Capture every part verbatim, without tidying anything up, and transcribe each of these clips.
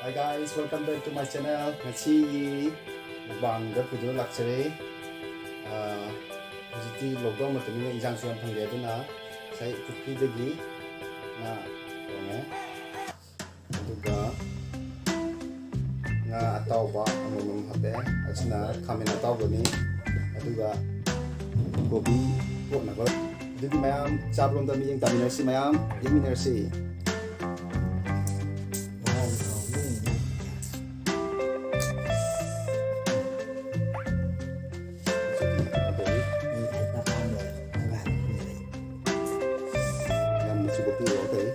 Hi guys, welcome back to my channel. ꯉꯁꯤꯒꯤ mukbangꯗ ꯄꯨꯗꯨꯅ ꯂꯥꯛꯆꯔꯦ꯫ ꯑꯥ, ꯍꯧꯖꯤꯛꯇꯤ lockdown ꯃꯇꯝꯅꯤꯅ ꯏꯟꯖꯥꯡꯁꯨ ꯌꯥꯝ ꯐꯪꯗꯦ, ꯑꯗꯨꯅ ꯉꯁꯥꯏ ꯄꯨꯈ꯭ꯔꯤꯗꯒꯤ ꯉꯥ ꯊꯣꯡꯉꯦ꯫ ꯑꯗꯨꯒ ꯉꯥ ꯑꯇꯥꯎꯕ ꯑꯃꯃꯝ ꯍꯥꯞꯄꯦ꯫ ꯑꯁꯤꯅ ꯈꯥꯃꯦꯟ ꯑꯇꯥꯎꯕꯅꯤ꯫ ꯑꯗꯨꯒ ꯀꯣꯕꯤ ꯀꯣꯠꯅꯕ꯫ ꯑꯗꯨꯗꯤ ꯃꯌꯥꯝ ꯆꯥꯕꯔꯣꯝꯗ ꯃꯤꯠꯌꯦꯡ ꯇꯥꯃꯤꯟꯅꯔꯁꯤ, ꯃꯌꯥꯝ ꯌꯦꯡꯃꯤꯟꯅꯔꯁꯤ꯫ ꯌꯥꯝꯅ ꯆꯨꯕ ꯄꯤꯔꯣ, ꯑꯇꯩ꯫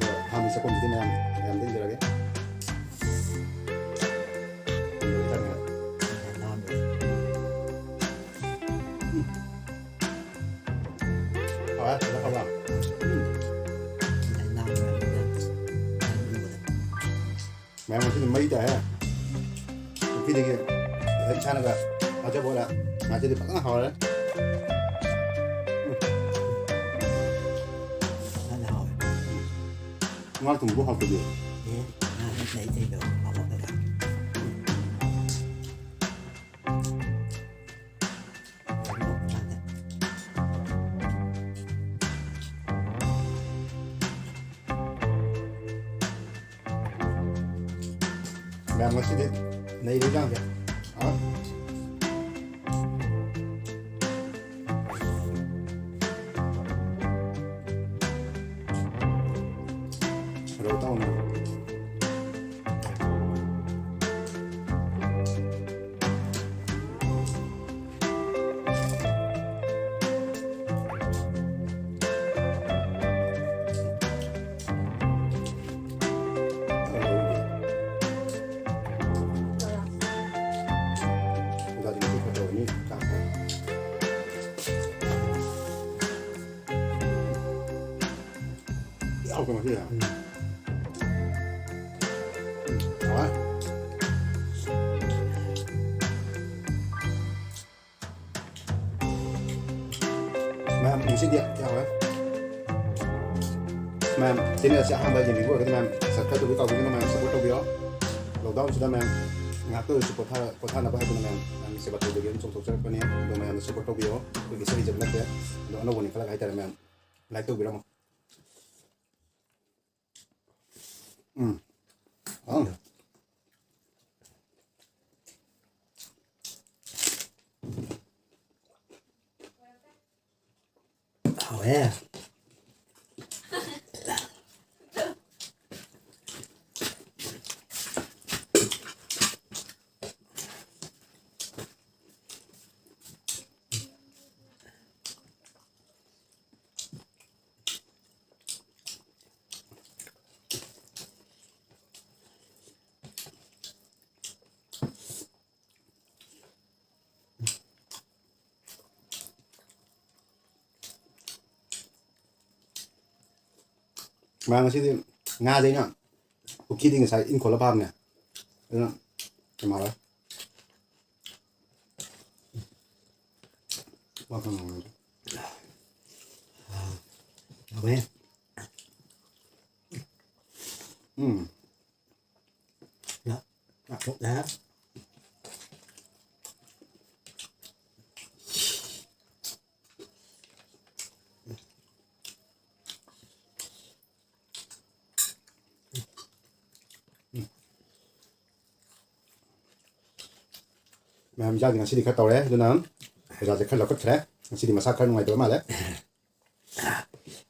ꯑꯗꯣ ꯍꯥꯟꯅ ꯆꯥꯛꯈꯨꯝꯁꯤꯗꯤ ꯃꯌꯥꯝ, ꯃꯌꯥꯝꯗ ꯏꯟꯖꯔꯒꯦ꯫ ꯎꯝ꯫ ꯍꯥꯎꯋꯦ, ꯐꯖꯅ ꯍꯥꯎꯕ꯭ꯔꯥ? ꯎꯝ꯫ ꯃꯌꯥꯝ ꯉꯁꯤꯗꯤ ꯃꯩ ꯇꯥꯏꯍꯦ꯫ ꯄꯨꯈ꯭ꯔꯤꯗꯒꯤ ꯏꯁꯥꯅꯒ ꯐꯥꯖꯕ ꯑꯣꯏꯅ ꯉꯁꯤꯗꯤ ꯐꯖꯅ ꯍꯥꯎꯔꯦ꯫ ꯐꯖꯅ ꯍꯥꯎꯔꯦ꯫ ꯉꯥ ꯊꯣꯡꯕꯕꯨ ꯍꯥꯎꯇꯗꯤ꯫ ꯑꯦ, ꯉꯥ ꯂꯩ, ꯂꯩꯗꯣ ꯍꯥꯎꯔꯛꯀꯗ꯭ꯔꯥ? ꯃꯌꯥꯝ ꯉꯁꯤꯗꯤ ꯅꯩꯔꯦ ꯏꯟꯖꯥꯡꯁꯦ꯫ ꯑ? ꯔꯧ ꯇꯧꯅ꯫ ꯌꯥꯎꯗꯕ ꯃꯁꯤꯗ꯫ ꯎꯝ꯫ ꯎꯝ, ꯍꯥꯎꯋꯦ꯫ ꯃꯌꯥꯝ ꯉꯁꯤꯗꯤ ꯌꯥꯎꯔꯦ꯫ ꯃꯌꯥꯝ ꯆꯦꯅꯦꯜꯁꯦ ꯑꯍꯥꯟꯕ ꯌꯦꯡꯕꯤꯕ ꯑꯣꯏꯔꯒꯗꯤ ꯃꯌꯥꯝ ꯁꯕꯁꯀ꯭ꯔꯥꯏꯕ ꯇꯧꯕꯤꯌꯨ, ꯀꯥꯎꯕꯤꯒꯅꯨ ꯃꯌꯥꯝ, ꯁꯄꯣꯔꯠ ꯇꯧꯕꯤꯌꯣ꯫ ꯂꯣꯛꯗꯥꯎꯟꯁꯤꯗ ꯃꯌꯥꯝ ꯉꯥꯏꯍꯥꯛꯇ ꯑꯣꯏꯔꯁꯨ ꯄꯣꯊꯥ-, ꯄꯣꯊꯥꯅꯕ ꯍꯥꯏꯗꯨꯅ ꯃꯌꯥꯝ, ꯃꯌꯥꯝ ꯁꯦꯕꯥ ꯇꯧꯖꯒꯦꯅ ꯆꯣꯡꯊꯣꯛꯆꯔꯛꯄꯅꯦ꯫ ꯑꯗꯣ ꯃꯌꯥꯝꯅ ꯁꯄꯣꯔꯠ ꯇꯧꯕꯤꯌꯣ꯫ ꯑꯩꯈꯣꯏ ꯀꯩꯁꯨ ꯍꯩꯖꯕ ꯅꯠꯇꯦ꯫ ꯑꯗꯣ ꯑꯅꯧꯕꯅꯤ ꯈꯜꯂꯒ ꯍꯥꯏꯇꯥꯔꯦ ꯃꯌꯥꯝ꯫ ꯂꯥꯏꯛ ꯇꯧꯕꯤꯔꯝꯃꯣ꯫ ꯎꯝ꯫ ꯑꯥ꯫ ꯍꯥꯎꯋꯦ꯫ ꯃꯥ ꯉꯁꯤꯗꯤ ꯉꯥꯗꯤ ꯑꯩꯅ ꯄꯨꯈ꯭ꯔꯤꯗꯤ ꯉꯁꯥꯏ ꯏꯟ ꯈꯣꯠꯂ ꯐꯥꯕꯅꯦ꯫ ꯑꯗꯨꯅ ꯀꯩꯅꯣ ꯍꯥꯎꯋꯦ꯫ ꯋꯥ ꯈꯪ ꯉꯥꯡꯉꯣꯏ꯫ ꯍꯥꯎꯋꯦ꯫ ꯎꯝ꯫ ꯉꯥ, ꯉꯥ ꯊꯣꯛꯑꯦ꯫ ꯃꯌꯥꯝ ꯏꯟꯖꯥꯡꯗꯤ ꯉꯁꯤꯗꯤ ꯈꯔ ꯇꯧꯔꯦ, ꯑꯗꯨꯅ ꯍꯩꯔꯥꯁꯦ ꯈꯔ ꯂꯧꯈꯠꯈ꯭ꯔꯦ꯫ ꯉꯁꯤꯗꯤ ꯃꯁꯥ ꯈꯔ ꯅꯨꯡꯉꯥꯏꯇꯕ ꯃꯥꯜꯂꯦ꯫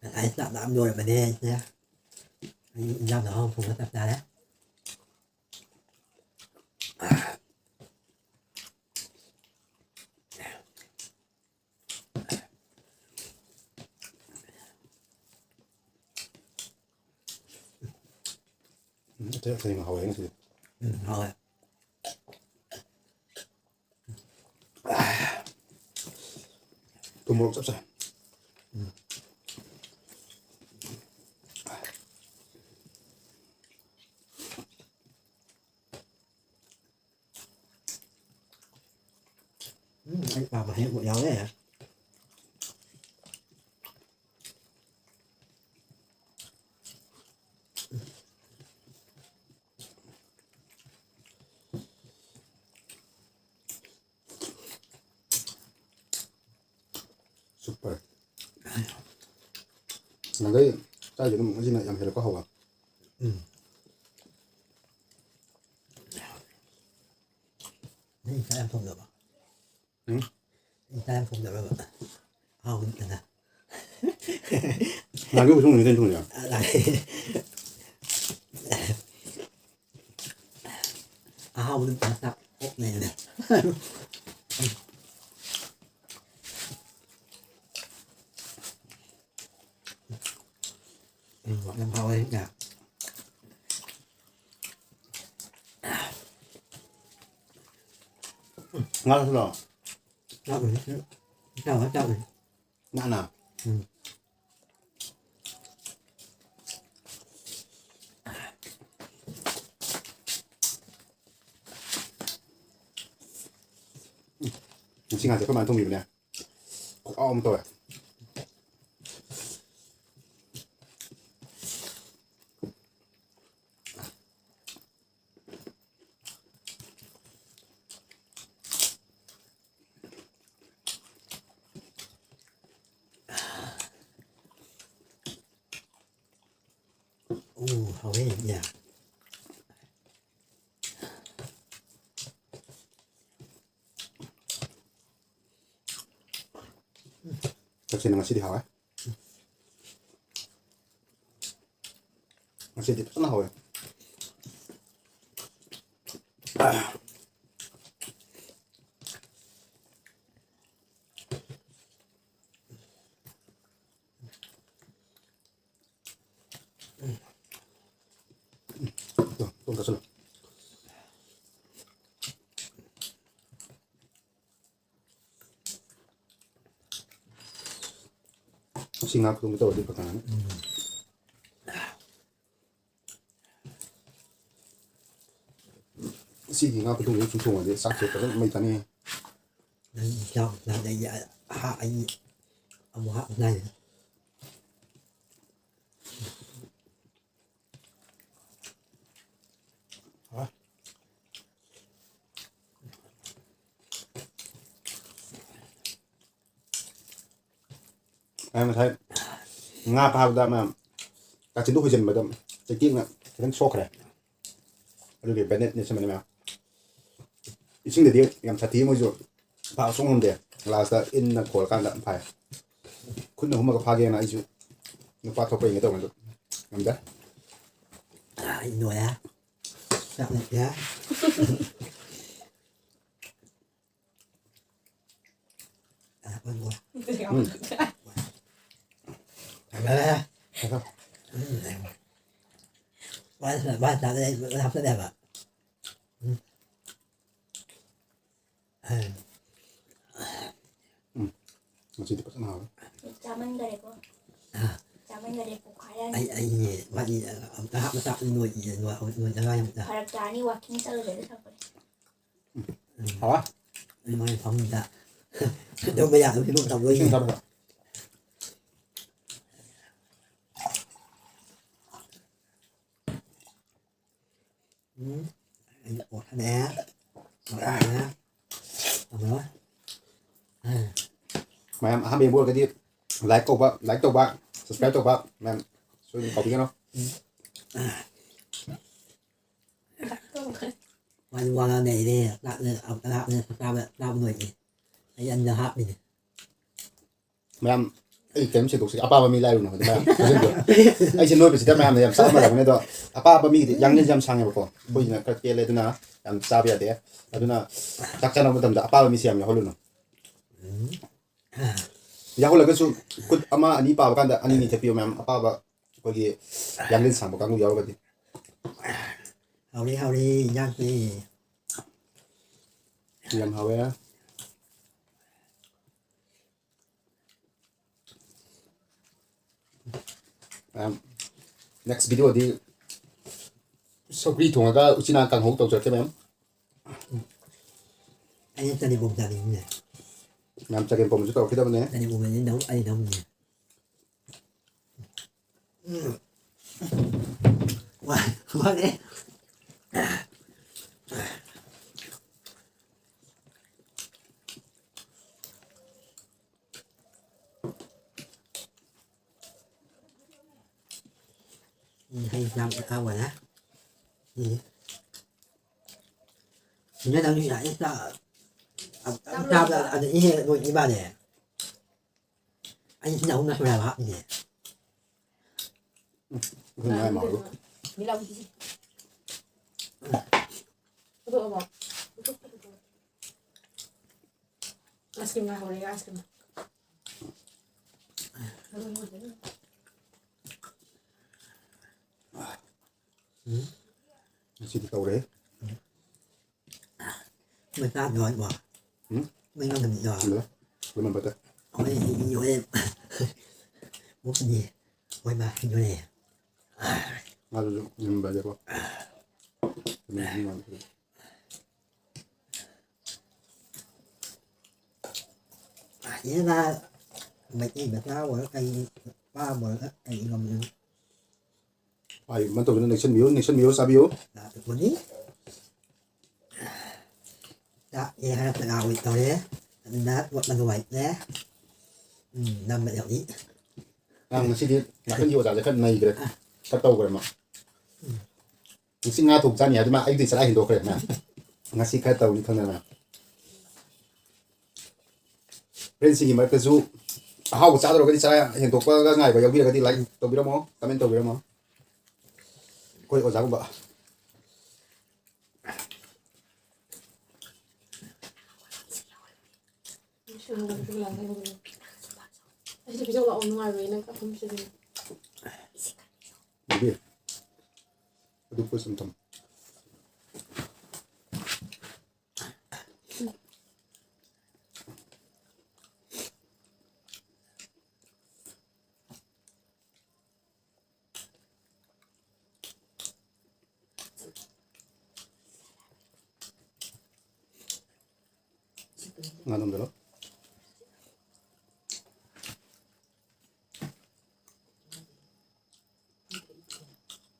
ꯉꯁꯥꯏ ꯆꯥꯛ ꯂꯥꯝ ꯂꯣꯏꯔꯕꯅꯦ ꯑꯩꯁꯦ꯫ ꯑꯩ ꯏꯟꯖꯥꯡ ꯑꯍꯥꯎꯕ ꯊꯣꯡꯕ ꯆꯞ ꯆꯥꯔꯦ꯫ ꯎꯝ, ꯑꯇꯩ ꯑꯇꯩ ꯍꯥꯎꯋꯦ ꯉꯁꯤꯗꯤ꯫ ꯎꯝ, ꯍꯥꯎꯋꯦ꯫ ꯊꯨꯝ ꯃꯣꯔꯣꯛ ꯆꯞ ꯆꯥꯏ꯫ ꯎꯝ꯫ ꯎꯝ, ꯑꯩ ꯄꯥꯝꯕ ꯍꯩ ꯑꯃꯨꯛ ꯌꯥꯎꯔꯦ꯫ ꯅꯍꯥꯟꯈꯩ ꯆꯥꯏꯁꯦ ꯑꯗꯨꯝ ꯉꯁꯤꯅ ꯌꯥꯝ ꯍꯦꯜꯂꯛꯄ ꯍꯥꯎꯕ꯫ ꯎꯝ꯫ ꯅꯪ ꯆꯥꯛ ꯌꯥꯝ ꯊꯣꯡꯖꯕ? ꯎꯝ? ꯅꯪ ꯆꯥꯛ ꯌꯥꯝ ꯊꯣꯡꯖꯕ꯭ꯔꯕ? ꯑꯍꯥꯎꯕ ꯅꯠꯇꯅ꯫ ꯅꯍꯥꯟꯈꯩ ꯎꯁꯣꯞ ꯅꯨꯃꯤꯠꯇ ꯑꯩꯅ ꯊꯣꯡꯖꯕ꯫ ꯑ, ꯂꯥꯛꯑꯦ꯫ ꯑꯍꯥꯎꯕꯗꯤ ꯄꯥꯛ ꯆꯥ ꯑꯣꯛꯅꯦꯅꯦ꯫ ꯎꯝ, ꯌꯥꯝ ꯍꯥꯎꯋꯦ꯫ ꯉꯥ ꯆꯥꯁꯤꯜꯂꯣ꯫ ꯆꯥꯛ ꯎꯏ꯫ ꯆꯥꯛ ꯎꯏ꯫ ꯅꯥꯟꯅ꯫ ꯎꯝ꯫ ꯉꯁꯤ ꯉꯥꯁꯦ ꯑꯩꯈꯣꯏ ꯃꯥꯅ ꯊꯣꯡꯕꯤꯕꯅꯦ꯫ ꯈꯨꯍꯥꯎ ꯑꯃ ꯇꯧꯋꯦ꯫ ꯎ, ꯍꯥꯎꯋꯦ, ꯌꯥ꯫ ꯆꯥꯛꯁꯦ ꯉꯁꯤꯗꯤ ꯍꯥꯎꯋꯦ꯫ ꯉꯁꯤꯗꯤ ꯐꯖꯅ ꯍꯥꯎꯋꯦ꯫ ꯇꯣ, ꯇꯣ, ꯆꯥꯁꯤꯜꯂꯣ꯫ ꯁꯤ ꯉꯥ ꯈꯨꯊꯣꯡ ꯇꯧꯔꯗꯤ ꯐꯖꯅꯤ꯫ ꯎꯝ꯫ ꯁꯤꯒꯤ ꯉꯥ ꯈꯨꯊꯣꯡꯁꯦ ꯁꯨꯝ ꯊꯣꯡꯉꯗꯤ ꯆꯥꯛꯁꯦ ꯐꯖꯅ ꯃꯩ ꯆꯥꯅꯤꯍꯦ꯫ ꯅꯪ ꯆꯥꯎ, ꯆꯥꯎ, ꯑꯩ, ꯑꯩ ꯑꯃꯨꯛ ꯍꯥꯞꯅꯤꯡꯉꯥꯏ꯫ ꯑꯩ ꯉꯁꯥꯏ ꯉꯥ ꯐꯥꯕꯗ ꯑꯃ ꯀꯥꯆꯤꯟꯗꯨ ꯍꯣꯏꯖꯤꯟꯕꯗ ꯆꯩꯇꯦꯛꯅ ꯈꯤꯇꯪ ꯁꯣꯛꯈ꯭ꯔꯦ꯫ ꯑꯗꯨꯒꯤ ꯕꯦꯅꯦꯠꯅꯦ ꯁꯤꯃꯅꯤ ꯃꯌꯥꯝ꯫ ꯏꯁꯤꯡꯗꯗꯤ ꯌꯥꯝ ꯁꯥꯊꯤ ꯃꯣꯏꯁꯨ꯫ ꯐꯥꯕ ꯁꯨꯡ ꯉꯝꯗꯦ꯫ ꯂꯥꯁꯇ ꯏꯟꯅ ꯈꯣꯜꯂꯀꯥꯟꯗ ꯐꯥꯏ꯫ ꯈꯨꯠꯅ ꯍꯨꯝꯃꯒ ꯐꯥꯒꯦꯅ ꯑꯩꯁꯨ ꯅꯨꯄꯥ ꯊꯣꯛꯄ ꯌꯦꯡꯒꯦ ꯇꯧꯕꯅꯦ ꯑꯗꯨ ꯉꯝꯗꯦ꯫ ꯑꯩ ꯅꯣꯏꯌꯦ꯫ ꯆꯥꯛ ꯂꯩꯇꯦ꯫ ꯎꯝ꯫ ꯐꯖꯔꯦ꯫ ꯐꯖꯔꯦ꯫ ꯎꯝ꯫ ꯃꯥꯅ ꯁꯨꯃꯥꯏꯅ ꯃꯥꯅ ꯆꯥꯕꯗ ꯑꯩ ꯂꯣꯏ ꯍꯥꯞꯆꯜꯂꯦ ꯍꯥꯏꯕ꯫ ꯎꯝ꯫ ꯎꯝ꯫ ꯉꯁꯤꯗꯤ ꯐꯖꯅ ꯍꯥꯎꯔꯦ꯫ ꯆꯥꯃꯟꯈꯔꯦꯀꯣ꯫ ꯑꯥ꯫ ꯆꯥꯃꯟꯈꯔꯦ, ꯄꯣꯛꯈꯥꯏꯔꯅꯤ꯫ ꯑꯩ, ꯑꯩꯅꯦ, ꯃꯥꯗꯤ, ꯑꯝꯇ ꯍꯥꯞ ꯃꯆꯥ ꯅꯣꯏ, ꯅꯣꯏ, ꯅꯣꯏ, ꯅꯣꯏ ꯑꯉꯥꯡ ꯑꯝꯇ꯫ ꯐꯔꯛ ꯇꯥꯔꯅꯤ, walking ꯆꯠꯂꯨꯔꯦ ꯑꯗꯨ ꯊꯛꯄꯗꯤ꯫ ꯎꯝ꯫ ꯍꯥꯎꯔꯦ꯫ ꯑꯩ ꯃꯥꯒꯤ ꯐꯃꯨꯡꯗ ꯇꯨꯝꯕ ꯌꯥꯗꯕ ꯐꯤꯕꯝ ꯇꯧꯗꯣꯏꯅꯦ꯫ ꯏꯁꯤꯡ ꯊꯛꯄꯗ꯫ ꯎꯝ꯫ ꯑꯩ ꯑꯣꯠꯈ꯭ꯔꯦ꯫ ꯑꯣꯠꯈ꯭ꯔꯦ꯫ ꯑꯃ꯫ ꯃꯌꯥꯝ ꯑꯍꯥꯟꯕ ꯌꯦꯡꯕ ꯑꯣꯏꯔꯒꯗꯤ like ꯇꯧꯕ, like ꯇꯧꯕ, subscribe ꯇꯧꯕ ꯃꯌꯥꯝ ꯁꯣꯏꯗꯅ ꯀꯥꯎꯕꯤꯒꯅꯨ꯫ ꯎꯝ꯫ ꯋꯥꯗꯤ ꯋꯥ ꯉꯥꯡꯅꯩꯅꯦ꯫ ꯂꯥꯞꯅ, ꯂꯥꯞꯅ ꯆꯥꯕ, ꯆꯥꯕ ꯂꯣꯏꯗꯦ꯫ ꯑꯩ ꯑꯅꯤꯔꯛ ꯍꯥꯞꯄꯤꯅꯦ꯫ ꯃꯌꯥꯝ, ꯑꯩ ꯀꯩꯅꯣꯝ ꯁꯦꯡꯗꯣꯛꯁꯤ꯫ ꯑꯄꯥꯕ ꯃꯤ ꯂꯥꯏꯔꯨꯅꯨ ꯍꯥꯏꯗꯤ ꯃꯌꯥꯝ ꯈꯪꯖꯤꯟꯕꯤꯌꯨ꯫ ꯑꯩꯁꯦ ꯅꯣꯏꯕꯁꯤꯗ ꯃꯌꯥꯝꯅ ꯌꯥꯝ ꯆꯥꯃꯜꯂꯕꯅꯦ꯫ ꯑꯗꯣ ꯑꯄꯥꯕ ꯃꯤꯒꯤꯗꯤ ꯌꯥꯡꯂꯦꯟꯁꯦ ꯌꯥꯝ ꯁꯥꯡꯉꯦꯕꯀꯣ꯫ ꯑꯩꯈꯣꯏꯁꯤꯅ ꯈꯔ ꯇꯦꯜꯂꯦ, ꯑꯗꯨꯅ ꯌꯥꯝ ꯆꯥꯕ ꯌꯥꯗꯦ꯫ ꯑꯗꯨꯅ ꯆꯥꯛ ꯆꯥꯅꯕ ꯃꯇꯝꯗ ꯑꯄꯥꯕ ꯃꯤꯁꯦ ꯌꯥꯝ ꯌꯥꯎꯍꯜꯂꯨꯅꯨ꯫ ꯎꯝ꯫ ꯌꯥꯎꯍꯜꯂꯒꯁꯨ ꯈꯨꯠ ꯑꯃ ꯑꯅꯤ ꯄꯥꯕ ꯀꯥꯟꯗ ꯑꯅꯤ ꯑꯅꯤ ꯊꯦꯛꯄꯤꯌꯨ ꯃꯌꯥꯝ꯫ ꯑꯄꯥꯕ ꯑꯩꯈꯣꯏꯒꯤ ꯌꯥꯡꯂꯦꯟ ꯁꯥꯡꯕ ꯀꯥꯡꯕꯨ ꯌꯥꯎꯔꯒꯗꯤ꯫ ꯍꯥꯎꯔꯦ, ꯍꯥꯎꯔꯦ, ꯏꯟꯖꯥꯡꯁꯦ꯫ ꯌꯥꯝ ꯍꯥꯎꯋꯦ꯫ ꯃꯌꯥꯝ, next videoꯗꯤ ꯁꯧꯒ꯭ꯔꯤ ꯊꯣꯡꯉꯒ ꯎꯆꯤꯅꯥ ꯀꯥꯡꯍꯧ ꯇꯧꯖꯔꯛꯀꯦ ꯃꯌꯥꯝ꯫ ꯑꯩꯅ ꯆꯒꯦꯝꯄꯣꯝ ꯆꯥꯅꯤꯡꯉꯤꯅꯦ꯫ ꯃꯌꯥꯝ ꯆꯒꯦꯝꯄꯣꯝꯕꯁꯨ ꯇꯧꯔꯛꯀꯗꯕꯅꯦ꯫ ꯆꯒꯦꯝꯄꯣꯝꯕꯗꯤ ꯅꯧ-, ꯑꯩ ꯅꯧꯅꯤꯡꯉꯦ꯫ ꯎꯝ꯫ ꯋꯥ-, ꯋꯥꯔꯦ꯫ ꯆꯥꯛ ꯂꯣꯏꯔꯦ꯫ ꯎꯝ꯫ ꯁꯤꯅ ꯅꯪꯁꯨ ꯌꯥꯏꯌꯦ ꯆꯥ-, ꯑ-, ꯑ-, ꯆꯥꯕꯗ ꯑꯗ ꯏꯍꯦ ꯂꯣꯏ ꯏꯃꯥꯅꯦ꯫ ꯑꯩ ꯁꯤꯅ ꯑꯍꯨꯝꯂꯛ ꯁꯨꯔꯦ ꯍꯥꯏꯕ ꯍꯥꯞꯄꯤꯁꯦ꯫ ꯎꯝ, ꯉꯥꯏ ꯃꯥꯜꯂꯨ꯫ ꯃꯤꯂꯥꯎ ꯁꯤꯁꯦ꯫ ꯄꯨꯊꯣꯛꯑꯕꯣ? ꯑꯥꯏꯁ ꯀ꯭ꯔꯤꯝ ꯉꯥꯏꯍꯧꯔꯦ, ꯑꯥꯏꯁ ꯀ꯭ꯔꯤꯝ꯫ ꯎꯝ꯫ ꯉꯁꯤꯗꯤ ꯇꯧꯔꯦ꯫ ꯃꯩ ꯇꯥꯗ꯭ꯔꯣ ꯍꯥꯏꯕꯣ? ꯎꯝ? ꯃꯩ ꯉꯥꯡꯒꯅꯤꯗꯣ? ꯈꯪꯗꯦ꯫ ꯂꯩꯃꯝꯕꯗ꯫ ꯑꯩꯈꯣꯏ ꯌꯣꯛꯑꯦ꯫ ꯃꯨꯛꯅꯤ꯫ ꯍꯣꯏ ꯃꯥ ꯌꯣꯛꯑꯦ꯫ ꯃꯥꯗꯨꯁꯨ ꯂꯩꯃꯝꯕꯗꯀꯣ꯫ ꯌꯦꯅꯥ ꯃꯩꯇꯩ ꯃꯆꯥ ꯑꯣꯏꯔ ꯀꯩ ꯄꯥꯝ ꯑꯣꯏꯔꯒ ꯀꯩ ꯉꯝꯗꯣꯏꯅꯣ? ꯍꯥꯏ, ꯃꯇꯧꯗꯨꯅ ꯅꯦꯛꯁꯟꯕꯤꯌꯨ, ꯅꯦꯛꯁꯟꯕꯤꯌꯨ, ꯆꯥꯕꯤꯌꯨ꯫ ꯂꯥꯛꯄꯅꯤ꯫ ꯆꯥꯛꯑꯦ ꯍꯥꯏꯔꯛꯇ ꯂꯥꯎꯏ ꯇꯧꯔꯦ꯫ ꯑꯗꯨꯅ ꯄꯣꯠ ꯃꯗꯨ ꯋꯥꯏꯠꯂꯦ꯫ ꯎꯝ, ꯅꯝꯕ ꯌꯥꯎꯏ꯫ ꯑ, ꯉꯁꯤꯗꯤ ꯅꯥꯀꯟꯒꯤ ꯑꯣꯖꯥꯁꯦ ꯈꯔ ꯅꯩꯈ꯭ꯔꯦ꯫ ꯈꯔ ꯇꯧꯈ꯭ꯔꯦ ꯃꯥ꯫ ꯎꯝ꯫ ꯉꯁꯤ ꯉꯥ ꯊꯣꯡ ꯆꯥꯅꯤ ꯍꯥꯏꯗꯨ ꯃꯥ ꯑꯌꯨꯛꯇꯩ ꯆꯔꯥ ꯍꯦꯟꯗꯣꯛꯈ꯭ꯔꯦ ꯃꯥ꯫ ꯉꯁꯤ ꯈꯔ ꯇꯧꯅꯤ ꯈꯪꯗꯅ ꯃꯥ꯫ ꯐ꯭ꯔꯦꯟꯁꯤꯡꯒꯤ ꯃꯔꯛꯇꯁꯨ ꯑꯍꯥꯎꯕ ꯆꯥꯗꯧꯔꯒꯗꯤ ꯆꯔꯥ ꯍꯦꯟꯗꯣꯛꯄꯒ ꯉꯥꯏꯕ ꯌꯥꯎꯕꯤꯔꯒꯗꯤ like ꯇꯧꯕꯤꯔꯝꯃꯣ, comment ꯇꯧꯕꯤꯔꯝꯃꯣ꯫ ꯑꯩꯈꯣꯏ ꯑꯣꯖꯥꯒꯨꯝꯕ꯫ ꯑꯩꯁꯦ ꯄꯤꯖꯧ ꯂꯥꯛꯑꯣ, ꯅꯨꯡꯉꯥꯏꯔꯣꯏ ꯅꯪ ꯑꯍꯨꯝ ꯁꯨꯗꯣꯏꯅꯦ꯫ ꯕꯦꯕꯤ, ꯑꯗꯨ ꯄꯣꯠ ꯁꯨꯝ ꯊꯝꯃꯣ꯫ ꯉꯥ ꯅꯝꯖꯜꯂꯣ꯫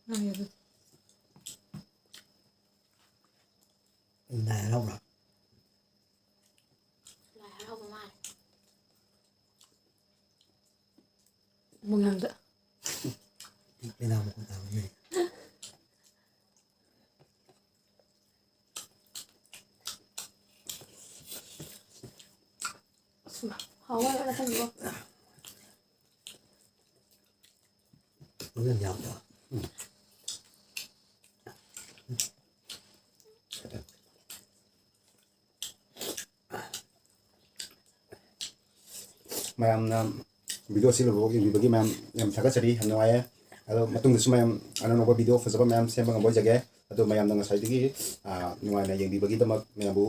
ꯉꯥꯏ ꯑꯗꯨ꯫ ꯂꯥꯏ ꯍꯔꯥꯎꯕ꯭ꯔꯣ? ꯂꯥꯏ ꯍꯔꯥꯎꯕ ꯃꯥꯜꯂꯦ꯫ ꯃꯉꯥꯡꯗ꯫ ꯄꯦꯅꯥ ꯃꯈꯣꯟ ꯇꯥꯕꯅꯦ꯫ ꯍꯥꯎꯋꯦ ꯃꯊꯪꯒꯤꯗꯣ꯫ ꯃꯅꯝ ꯌꯥꯝꯗꯣ꯫ ꯃꯌꯥꯝꯅ ꯚꯤꯗꯤꯑꯣꯁꯤ ꯂꯣꯏꯐꯥꯎ ꯌꯦꯡꯕꯤꯕꯒꯤ ꯃꯌꯥꯝ ꯌꯥꯝ ꯊꯥꯒꯠꯆꯔꯤ, ꯌꯥꯝ ꯅꯨꯡꯉꯥꯏꯌꯦ꯫ ꯑꯗꯣ ꯃꯇꯨꯡꯗꯁꯨ ꯃꯌꯥꯝ ꯑꯅꯧ ꯑꯅꯧꯕ ꯚꯤꯗꯤꯑꯣ ꯐꯖꯕ ꯃꯌꯥꯝ ꯁꯦꯝꯕ ꯉꯝꯕ ꯑꯣꯏꯖꯒꯦ꯫ ꯑꯗꯣ ꯃꯌꯥꯝꯅ ꯉꯁꯥꯏꯗꯒꯤ, ꯑꯥ, ꯅꯨꯡꯉꯥꯏꯅ ꯌꯦꯡꯕꯤꯕꯒꯤꯗꯃꯛ ꯃꯌꯥꯝꯕꯨ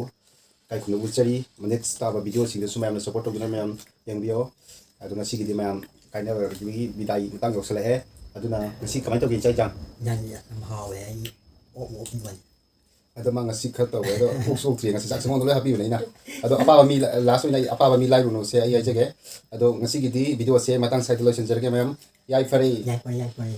ꯏꯀꯥꯏ ꯈꯨꯝꯅꯕ ꯎꯠꯆꯔꯤ꯫ ꯃꯅꯦꯛꯁ ꯇꯥꯕ ꯚꯤꯗꯤꯑꯣꯁꯤꯡꯗꯁꯨ ꯃꯌꯥꯝꯅ ꯁꯞꯄꯣꯔꯠ ꯇꯧꯗꯨꯅ ꯃꯌꯥꯝ ꯌꯦꯡꯕꯤꯌꯣ꯫ ꯑꯗꯣ ꯉꯁꯤꯒꯤꯗꯤ ꯃꯌꯥꯝ ꯀꯥꯏꯅꯕꯒꯤ ꯕꯤꯗꯥꯏ ꯃꯇꯥꯡ ꯌꯧꯁꯜꯂꯛꯑꯦ꯫ ꯑꯗꯨꯅ ꯉꯁꯤ ꯀꯃꯥꯏꯅ ꯇꯧꯒꯦ, ꯏꯆꯥ ꯏꯆꯥ? ꯌꯥꯝ ꯌꯥꯝ ꯍꯥꯎꯋꯦ꯫ ꯑꯩ ꯑꯣꯛ ꯑꯣꯛ ꯄꯤꯕꯅꯤ꯫ ꯑꯗꯣ ꯃꯥ ꯉꯁꯤ ꯈꯔ ꯇꯧꯋꯦ꯫ ꯑꯗꯣ ꯑꯣꯛꯁꯨ ꯑꯣꯛꯇ꯭ꯔꯤ, ꯉꯁꯤ ꯆꯥꯛꯁꯦ ꯃꯉꯣꯟꯗ ꯂꯣꯏ ꯍꯥꯞꯄꯤꯕꯅꯦ ꯑꯩꯅ꯫ ꯑꯗꯣ ꯑꯄꯥꯕ ꯃꯤ, ꯂꯥꯁ ꯑꯣꯏꯅ ꯑꯩ ꯑꯄꯥꯕ ꯃꯤ ꯂꯥꯏꯔꯨꯅꯨꯁꯦ ꯑꯩ ꯍꯥꯏꯖꯒꯦ꯫ ꯑꯗꯣ ꯉꯁꯤꯒꯤꯗꯤ ꯚꯤꯗꯤꯑꯣꯁꯦ ꯃꯇꯥꯡ ꯁ꯭ꯋꯥꯏꯗ ꯂꯣꯏꯁꯤꯟꯖꯔꯒꯦ ꯃꯌꯥꯝ꯫ ꯌꯥꯏꯐꯔꯦ꯫ ꯌꯥꯏꯐꯔꯦ, ꯌꯥꯏꯐꯔꯦ꯫